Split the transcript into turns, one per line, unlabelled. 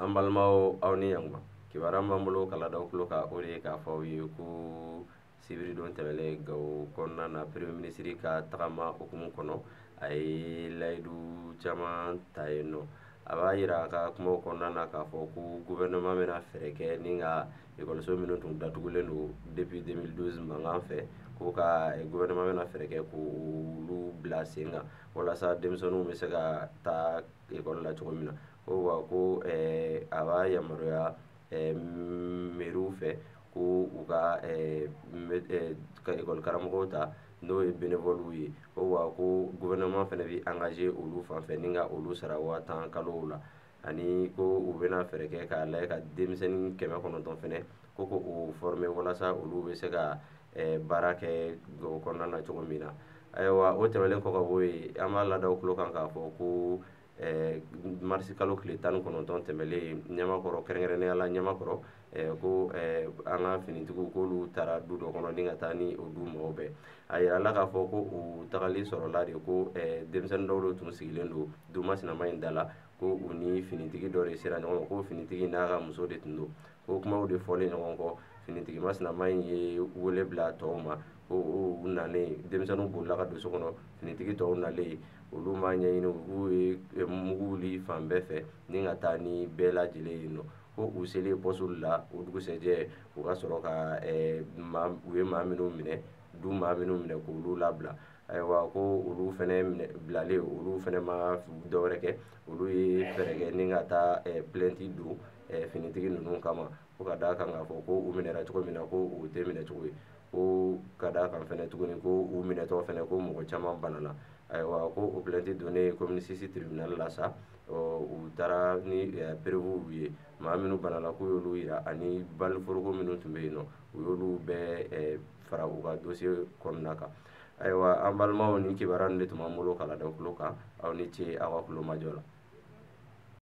An balimaw, aw ni ɲankuma. Kibaruya b'an bolo k'a lada aw tulo kan, o de ye k'a fɔ aw ye ko sibiridon tɛmɛlen, Gawo kɔnɔna na, premier ministre ka tagama hukumu kɔnɔ, a ye layidu caman ta yen nɔ. A b'a yira a ka kumaw kɔnɔna na k'a fɔ ko gouvernement bɛna fɛɛrɛ kɛ ni ka ekɔliso minnu tun datugulen don depuis 2012 mankan fɛ, ko ka gouvernement bɛna fɛɛrɛ kɛ k'olu bila sen kan walasa denmisɛnninw bɛ se ka taa ekɔli la cogo min na. Ko wa ko a b'a yamaruya meriw fɛ ko u ka ekɔli karamɔgɔw ta, n'o ye bénévoles ye. Ko wa ko gouvernement fana bɛ engagé olu fan fɛ ni ka olu sara 10 000 kalo la, ani ko u bɛna fɛɛrɛ kɛ k'a lajɛ ka denmisɛnnin 900 fana ko o former walasa olu bɛ se ka baara kɛ o kɔnɔna na cogo min na. Ayiwa, o tɛmɛnen kɔ ka bɔ yen, an b'a lada aw tulo kan k'a fɔ ko marisi kalo tile 19 tɛmɛlen, Ɲamakɔrɔ, kɛrɛnkɛrɛnnenya la Ɲamakɔrɔ, ko an ka finitigiw k'olu taara du dɔ kɔnɔ ni ka taa ni o du mɔgɔw bɛɛ. A yirala k'a fɔ ko u tagali sɔrɔla de ko denmisɛnnin dɔw de tun sigilen don du masinama in da la, ko u ni finitigi dɔ de sera ɲɔgɔn ma, ko finitigi n'a ka muso de tun don. Ko kumaw de fɔlen ɲɔgɔn kɔ, finitigi masinama in ye wele bila tɔw ma, ko u nalen, denmisɛnninw bolila ka don so kɔnɔ. Finitigi tɔw nalen, olu m'a ɲɛɲini, u ye mugu wuli fan bɛɛ fɛ ni ka taa ni bɛɛ lajɛlen yen nɔ. Ko u selen poste la o dugusɛjɛ, u ka sɔrɔ ka u ye maa minnu minɛ, du maa minnu minɛ, k'olu labila. Ayiwa, ko olu fɛnɛ minɛ bilalen, olu fɛnɛ ma dɔwɛrɛ kɛ, olu ye fɛɛrɛ kɛ ni ka taa plainte don finitigi ninnu kama, ko ka d'a kan k'a fɔ ko u minɛra cogo min na, ko u tɛ minɛ cogo ye, ko ka d'a kan fɛnɛ tuguni ko u minɛtɔ fɛnɛ, ko mɔgɔ caman banana. Ayiwa, ko o plainte donnen commune 6 tribunal la sa, u taara ni preuve ye, maa minnu banana k'u y'olu yira, ani baliforoko minnu tun bɛ yen nɔ, u y'olu bɛɛ fara u ka dossier kɔnɔna kan. Ayiwa, an balimaw, ni kibaruya ninnu de tun b'an bolo k'a lada tulo kan. Aw ni ce aw ka kulomajɔ la.